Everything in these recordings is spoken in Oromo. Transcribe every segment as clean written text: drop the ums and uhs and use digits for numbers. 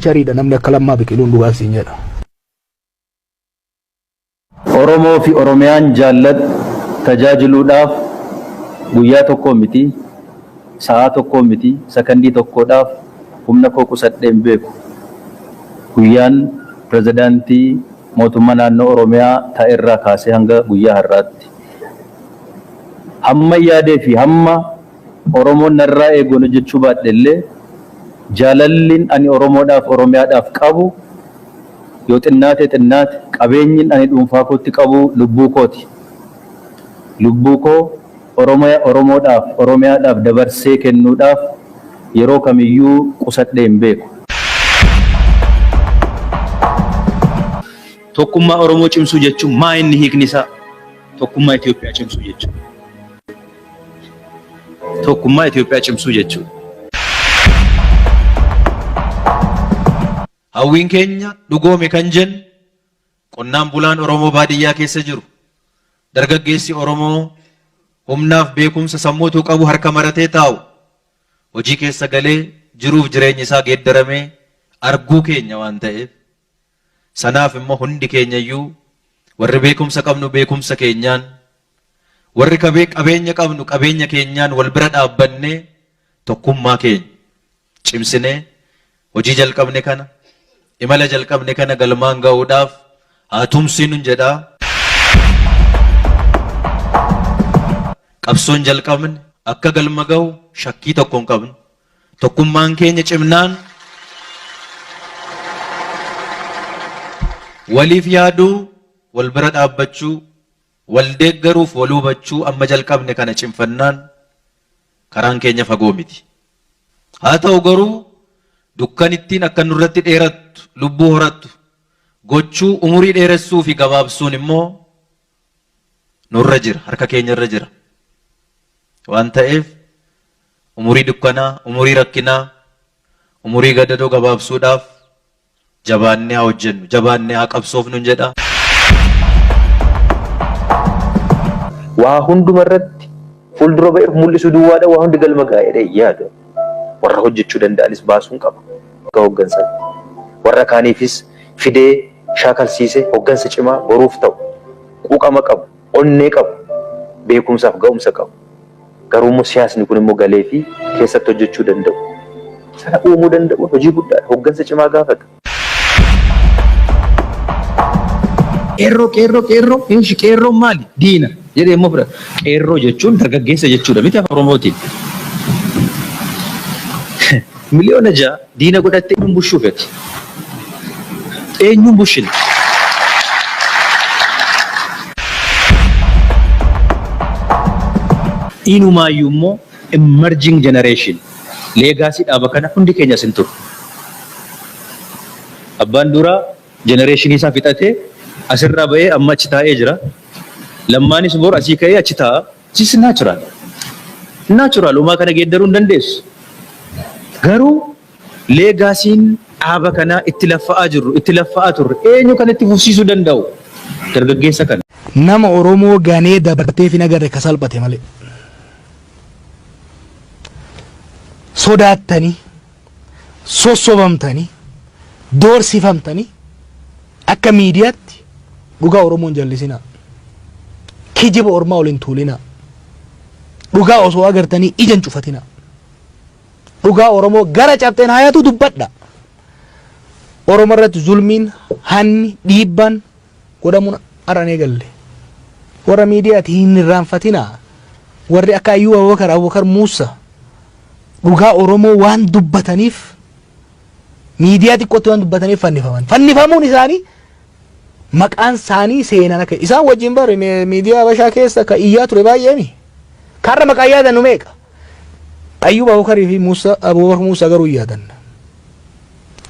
Chariidha namni akka Lammaa Biqiluun dhugaan siin jedha. Oromoo fi Oromiyaan jaalladhu tajaajiluudhaaf guyyaa tokkoo miti, sa'aa tokkoo miti, sakandii tokkoodhaaf humna koo qusadhee hin beeku. Guyyaan pirezidaantii mootummaa naannoo Oromiyaa ta'erraa kaasee hanga guyyaa har'aatti. Hamma yaadee fi hamma Oromoon narraa eeguun hojjechuu baadhe illee jaalallin ani Oromoodhaaf Oromiyaadhaaf qabu yoo xinnaate xinnaate qabeenyin ani dhuunfaa kootti qabu lubbuu kooti. Lubbuu koo Oromoodhaaf Oromiyaadhaaf dabarsee kennuudhaaf yeroo kamiyyuu qusadhee hin beeku. Tokkummaa Oromoo cimsuu jechuun maa inni hiikni isaa? Tokkummaa Itoophiyaa cimsuu jechuudha. Tokkummaa Itoophiyaa cimsuu jechuudha. Hawwiin keenya dhugoome kan jennu qonnaan bulaan Oromoo baadiyyaa keessa jiru, dargaggeessi Oromoo humnaaf beekumsa sammuutuu qabu harka maratee taa'u hojii keessa galee jiruuf jireenyi isaa geeddaramee arguu keenya waan ta'eef sanaaf immoo hundi keenya iyyuu warri beekumsa qabnu beekumsa keenyaan, warri qabeenya qabnu qabeenya keenyaan wal bira dhaabbannee tokkummaa keenya cimsinee hojii jalqabne kana, imala jalqabne kana galmaan ga'uudhaaf haa tumsinun jedha. Qabsoon jalqabne akka galma ga'u shakkii tokko hin qabnu. Tokkummaan keenya cimnaan waliif yaaduu, wal bira dhaabbachuu, wal deeggaruuf wal hubachuu amma jalqabne kana cimfannaan karaan keenya fagoo miti. Haa ta'u garuu dukkanittiin akka nurratti dheerattu, lubbuu horattu gochuu, umurii dheeressuu fi gabaabsuun immoo nurra jira, harka keenya irra jira. Waan ta'eef umurii dukkanaa, umurii rakkinaa, umurii gadadoo gabaabsuudhaaf jabaannee haa hojjennu, jabaannee haa qabsoofnun jedha. Waa hunduma irratti fuuldura ba'ee of mul'isuu duwwaadhaan waa hundi galma ga'a jedhee hin yaadu. Warra hojjechuu danda'anis baasuun qaba akka hoggansaatti. Warra kaaniifis fidee shaakalsiisee hoggansa cimaa boruuf ta'u, quuqama qabu, onnee qabu, beekumsaaf ga'umsa qabu. Garuu immoo siyaasni kun immoo galeefii keessatti hojjechuu danda'u. Sana uumuu danda'uun hojii guddaadha. Hoggansa cimaa gaafata. Qeerroo qeerroo qeerroo inshi qeerroon maali diina jedhee immoo fudhata. Qeerroo jechuun dargaggeessa jechuudha miti afaan Oromootiin. 6 miliyoona diina godhattee eenyuun bushuu feti? Eenyuun bushina? Inumaayyuu immoo emerging generation leegaasii dhaaba kana hundi keenya as hin turre. Abbaan duraa generation isaa fixatee asirraa ba'ee amma achi taa'ee jira. Lammaanis bor asii ka'ee achi taa'a. This is natural. Natural homaa kana geeddaruu hin dandeessu. Garuu leegaasiin dhaaba kanaa itti laffa'aa jirru, itti laffa'aa turre eenyu kan itti fufsiisuu danda'u? Dargaggeessa kana. Nama Oromoo ganee dabarteef hin agarre ka salphate malee. Sodaattanii, sossobamtanii, doorsifamtanii akka miidiyaatti dhugaa Oromoo hin jallisinaa. Kijiba ormaa ol hin tuulinaa. Dhugaa osoo agartanii ija hin cufatinaa. Dhugaa Oromoo gara cabxeen hayatu dubbadha. Oromoo irratti zulmiin, hanni, dhiibbaan godhamuun har'a hin eegalle. Warra miidiyaati hin irraanfatinaa. Warri akka Ayyuu Abubakar, Abubakar Muussa dhugaa Oromoo waan dubbataniif miidiyaa xiqqootti waan dubbataniif fannifaman. Fannifamuun isaanii maqaan isaanii seenan akka isaan wajjin bare miidiyaa Habashaa keessa ka iyyaa ture baay'eemi. Karra maqaa yaadannu meeqa? Ayyuub Abukarii fi Muusaa Abubakar Muusaa garuu hin yaadanna.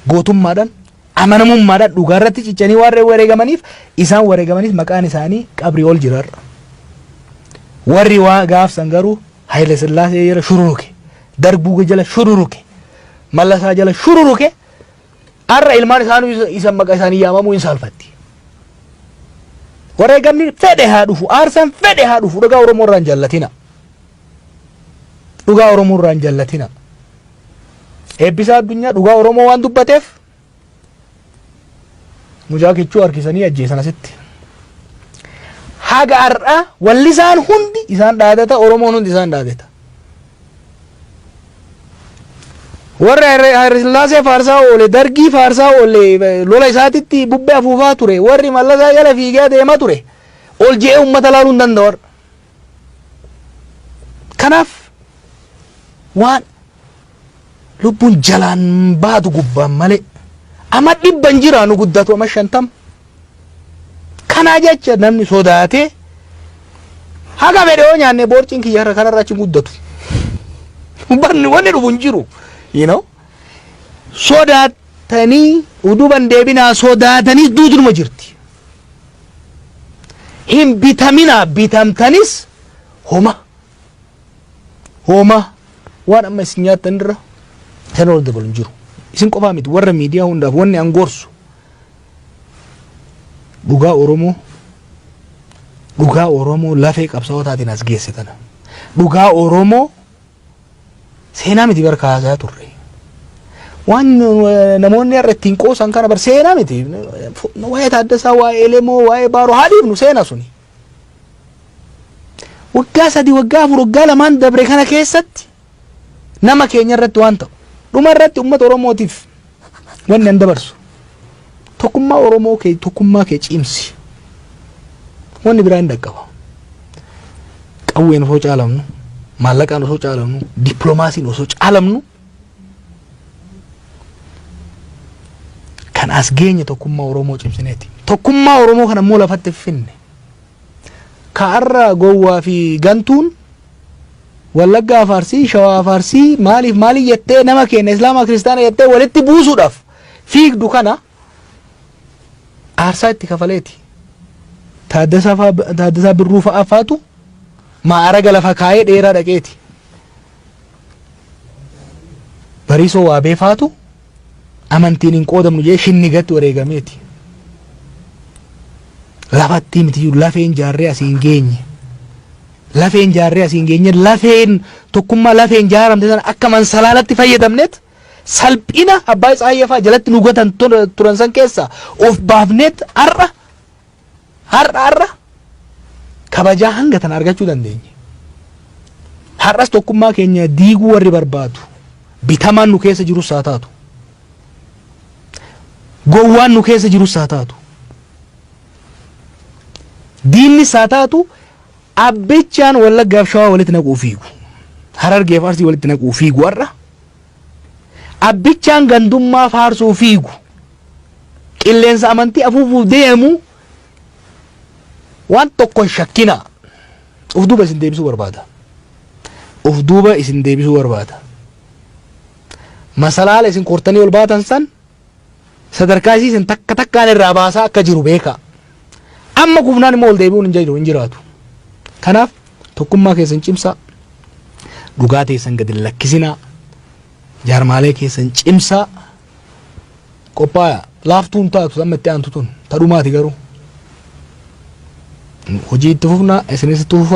Gootummaadhaan amanamummaadhaan dhugaa irratti cichanii waan wareegamaniif isaan wareegamaniif maqaan isaanii qabrii ol jira har'a. Warri waa gaafsan garuu Haile Sillaasee jala shururuke, Darbuu jala shururuke, Mallasaa jala shururuke har'a ilmaan isaanii isa maqaa isaanii yaamamuu hin saalfatti. Wareegamni fedhe haa dhufu, aarsaan fedhe haa dhufu, dhugaa Oromoo irraa hin jallatina. Dhugaa Oromoo irraa hin jallatina. Eebbisaa Addunyaa dhugaa Oromoo waan dubbateef Mucaa kichuu harkisanii ajjeesan asitti. Haga har'a wallisaan hundi isaan dhaadata, Oromoon hundi isaan dhaadata. Warra Hayilasillaasee faarsaa oole, Dargii faarsaa oole, lola isaatitti bubbee afuufaa ture, warri Mallasaa jala fiigee deemaa ture, ol je'ee uummata laaluu hin danda'u har'a. Kanaaf waan lubbuun jalaan baatu gubbaan malee ama 100 hin jiraanu guddatu ama 50. Kanaa jecha namni sodaatee haga fedhe yoo nyaanne boorciin kiyya har'a kanarra achi hin guddatu. Barni wanni dhufu hin jiru. Sodaatanii uduban deebinaa, sodaataniis duutunuma jirti. Hin bitaminaa, bitamtanis homa. Homa waan amma isin nyaattan irra sana ol dabalu hin jiru. Isin qofaa miti, warra miidiyaa hundaaf wanni an gorsu dhugaa Oromoo, dhugaa Oromoo lafee qabsaa'otaatiin as geesse tana. Dhugaa Oromoo seenaa miti bar kaasaa turre. Waan namoonni har'a ittiin qoosan kana bar seenaa miti. Waa'ee Taaddasaa, waa'ee Elemoo, waa'ee Baaroo haa dhiifnu seenaa suni. Waggaa 3, waggaa 4, waggaa 2n dabre kana keessatti nama keenya irratti waan ta'u. Dhuma irratti uummata Oromootiif wanni an dabarsu, tokkummaa Oromoo kee, tokkummaa kee cimsi. Wanni biraa hin dhaqqaba. Qawween osoo caalamnu, maallaqaan osoo caalamnu, dippiloomaasiin osoo caalamnu, kan as geenye tokkummaa Oromoo cimsineeti. Tokkummaa Oromoo kana immoo lafatti finne. Ka'arra gowwaa fi gantuun Wallaggaa Faarsii, Shawaa Faarsii maaliif maaliif jettee nama keenya Islaamaa Kiristaana jettee walitti buusuudhaaf fiigdu kana aarsaa itti kafaleeti. Taaddasaa Birruu fa'aa faatu ma'araga lafa kaayee dheeraa dhaqeeti. Bariisoo Waabee faatu amantiin hin qoodamnu jee shinnigatti wareegameeti. Lafatti miti, lafeen jaarree asiin geenye. Lafeen jaarree asiin geenye, lafeen tokkummaa lafeen jaaramte sana akka mansalaalatti fayyadamneet salphina abbaa Tsaayyee fa'aa jalatti nu gatan turan san keessa of baafneet har'a kabajaa hanga tana argachuu dandeenye. Har'as tokkummaa keenya diiguu warri barbaadu, bitamaan nu keessa jirus haa taatu, gowwaan nu keessa jirus haa taatu, diinnis haa taatu, abbichaan Wallaggaaf Shawaa walitti naquu fiigu, Harargeef Arsii walitti naquu fiigu, har'a abbichaan gandummaa faarsuu fiigu, qilleensa amantii afuufuuf deemu, waan tokko hin shakkinaa. Uf duuba isin deebisuu barbaada. Uf duuba isin deebisuu barbaada. Masalaala isin kortanii ol baatan san sadarkaa isii isin takka takkaan irraa baasaa akka jiru beekaa. Amma kufnaan immoo ol deebi'uun hin jiru, hin jiraatu. Kanaaf tokkummaa keessan cimsaa. Dhugaa teessan gadi hin lakkisinaa. Jaarmaalee keessan cimsaa. Qophaa'aa. Laaftuu hin taatu amma itti aantu tun. Tadhumaati garuu. Hojii itti fufnaa, isinis itti fufaa.